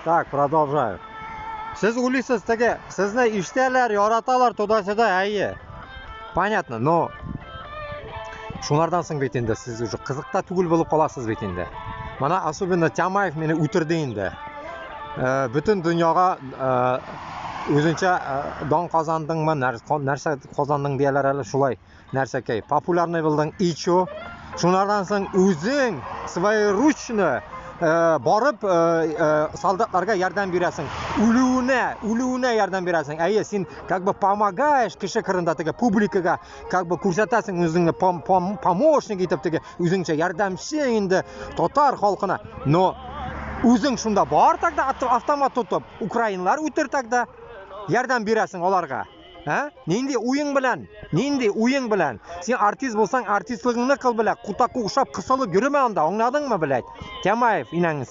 Так, продолжаю. Сез уйлыйсыз теге, сезне ишетәләр, яраталар, туда-сюда, әйе. Понятно, но шунардан соң бит инде сез уже кызык та түгел булып каласыз бит инде. Мана особенно Тямаев мине үтерде инде. Э, бөтен дөньяга э, үзенчә э, дан казандыңмы, нәрсә казандың дияләр әле шулай. Нәрсәкәй, популярный булдың, и чё? Шунардан соң үзең своеручно барып солдатларга ярдәм бирәсең. Үлүенә, үлүенә ярдәм бирәсең. Әйе, син как бы помогаешь кеше кырында теге публикага, как бы күрсәтәсең үзеңне пом пом помощник итеп теге үзеңчә ярдәмче инде татар халкына. Но үзең шунда бар тогда автомат тотып, украинлар үтер тогда. Ярдәм бирәсең аларга. Ә? Нинди уең белән? Нинди уең белән? Син артист булсаң, артистлыгыңны кыл, белә. Кутакка ушап кысылып йөрмә анда, аңладыңмы, блядь? Тямаев, инәңне.